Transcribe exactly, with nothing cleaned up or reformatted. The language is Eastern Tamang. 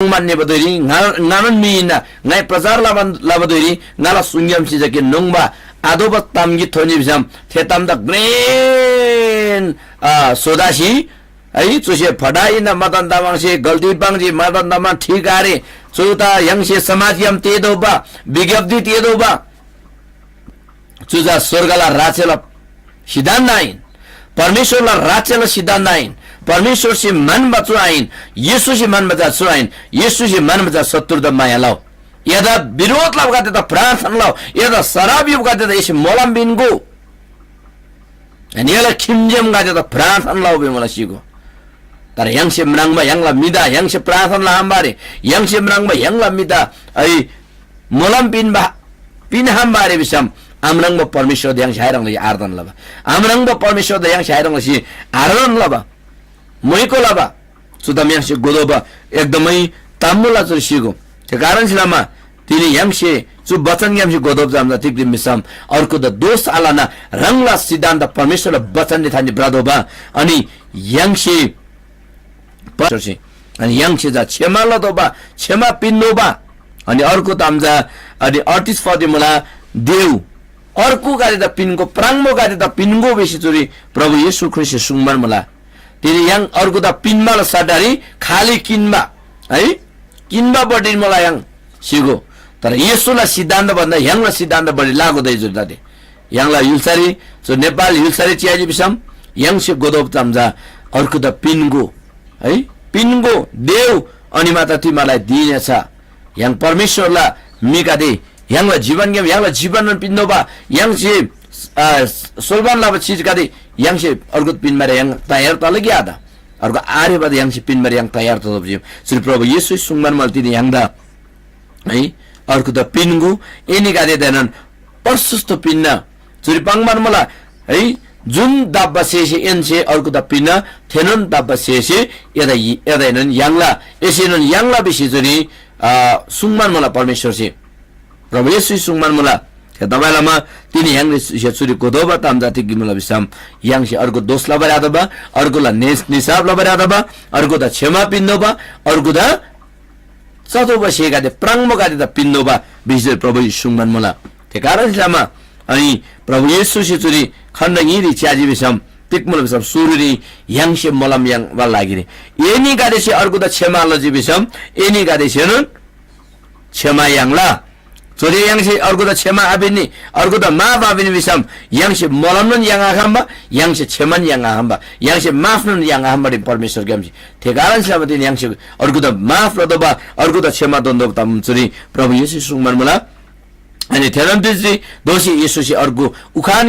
सुङ्मान निबा धुइरी ङा-, ङानोन म्‍हि हिन्‍ना, ङाइ प्रचार लबान, लबा धुइरी ङाला सुङग्‍यामसे जके नुङ्बा आतोःबा ताम गिक थोन्‍जी भिसम, थे तामदा घ्रेन, अ, सोदासी, है, चुसे फटा हिन्‍ना, मदन तामाङसे गल्ती पाङ्जी, मदन तामाङ ठिक आरे, चु ता य्‍हाङसे समाजग्‍याम तेतोःबा, विज्ञप्ति तेतोःबा, चु चा स्‍वर्गला राज्‍यला सिद्धान्‍त आहिन। परमेश्‍वरला राज्‍यला सिद्धान्‍त आहिन। परमेश्‍वरसे म्‍हन्‍बा चु आहिन। येशूसे म्‍हन्‍बा चा चु आहिन। येशूसे म्‍हन्‍बा चा शत्रुदा माया लउ। एदा विरोध लबागदेदा प्रार्थना लउ। एदा सराप युबागदेदा एसे मोलम पिन्‍गो। अनि एला खिम्‍जेमगदेदा प्रार्थना लउ भिमला सिगो। तर य्‍हाङसे म्राङ्बा य्‍हाङला म्‍हिदा य्‍हाङसे प्रार्थना लहम्‍बारे, य्‍हाङसे म्राङ्बा य्‍हाङला म्‍हिदा, है, मोलम पिन्‍बा, पिन्‍हम्‍बारे भिसम, आम्राङ्बा परमेश्‍वरदा य्‍हाङसे हाइह्रङ् लसी आराधना लबा। आम्राङ्बा परमेश्‍वरदा य्‍हाङसे हाइह्रङ् लसी आराधना लबा। मोइको लबा। चु ताम य्‍हाङसे गोदोबा एकदमै ताम्‍बुला चुरी सिगो। थे कारणसे लमा तिनी य्‍हाङसे चु बचनग्‍यामसे गोदोब जाम्‍दा तिग्‍दी भिसम, अर्गुदा दोष आलना ह्राङला सिद्धान्त परमेश्‍वरला बचनरी थान्‍सी भ्रतोःबा। अनि य्‍हाङसे परमेश्‍वरसे, अनि य्‍हाङसे चा क्षमा लतोःबा, क्षमा पिन्‍तोःबा। अनि अर्को ताम चा, अनि अडतिस पदरी मुला, देउ, अर्कोगदेदा पिन्‍गो, प्राङबोगदेदा पिन्‍गो भिसी चुरी प्रभु येशू ख्रीष्‍टसे सुङ्बान मुला। तिनी य्‍हाङ अर्गुदा पिन्‍बाला सट्टारी खालि किन्‍बा, है? किन्‍बापट्टि मुला य्‍हाङ सिगो। तर येशूला सिद्धान्‍त भन्‍दा य्‍हाङला सिद्धान्‍त बढी लागु तै जुन तते। य्‍हाङला य्‍हुल्‍सारी, चु नेपाल य्‍हुल्‍सारी च्‍याजी भिसम, य्‍हाङसे गोदोब ताम चा अर्गुदा पिन्‍गो, है? पिन्‍गो, देउ, अनि मात्र तिमीहरूलाई दिइनेछ। य्‍हाङ परमेश्‍वरला म्‍हिगदे, य्‍हाङला जीवनग्‍याम य्‍हाङला जीवनन पिन्‍तोःबा, य्‍हाङसे, अ, सोल्‍बान लबा चिजगदे य्‍हाङसे अर्गुदा पिन्‍बारी य्‍हाङ तयार तला कि आत? अर्गु आरेबादा य्‍हाङसे पिन्‍बारी य्‍हाङ तयार ततोःबा चीम। श्री प्रभु येशूसे सुङ्बान मुला तिनी य्‍हाङदा, है, अर्गुदा पिन्‍गो, एनीगदेदाएनोन प्रशस्त पिन्‍ना। चुरी पाङ्‌बान मुला, है, जुन दाब्‍बा स्‍हेसे एनसे अर्गुदा पिन्‍ना, थेनोन दाब्‍बा स्‍हेसे एदा, एदाएनोन याङ्ला, एसेनोन याङ्ला भिसी चुरी, अ, सुङ्बान मुला परमेश्‍वरसे। प्रभु येशूसे सुङ्बान मुला। थेतबासेलमा तिनी य्‍हाङसे चुरी गोदोबा ताम चा तिग मुला भिसम, य्‍हाङसे अर्गु दोष लबारी आतबा, अर्गुला निस-, निसाफ लबारी आतबा, अर्गुदा क्षमा पिन्‍तोःबा, अर्गुदा चतोःबा स्‍हेगदे, प्राङबोगदेदा पिन्‍तोःबा भिसी प्रभु येशू सुङ्बान मुला। थे कारणसे लमा अनि प्रभु येशूसे चुरी खण्ड ङीरी च्‍याजी भिसम, तिग मुला भिसम, सुरुरी य्‍हाङसे मोलम याङ्बा लागिरी एनीगदेसे अर्गुदा क्षमा लजी भिसम, एनीगदेसेनोन क्षमा याङ्ला। चुरी य्‍हाङसे अर्गुदा क्षमा आपिन्‍नी, अर्गुदा माफ आपिन्‍नी भिसम, य्‍हाङसे मोलमनोन याङ्आखम्‍बा, य्‍हाङसे क्षमान याङ्आखम्‍बा, य्‍हाङसे माफनोन याङ्आखम्‍बारी परमेश्‍वरग्‍यामसे। थे कारणसे लमा तिनी य्‍हाङसे अर्गुदा माफ लतोःबा, अर्गुदा क्षमा दोन्‍तोःबा ताम चुरी प्रभु येशू सुङ्बान मुला। अनि थेनोन तिजरी दोःसी येशूसे अर्गु उखान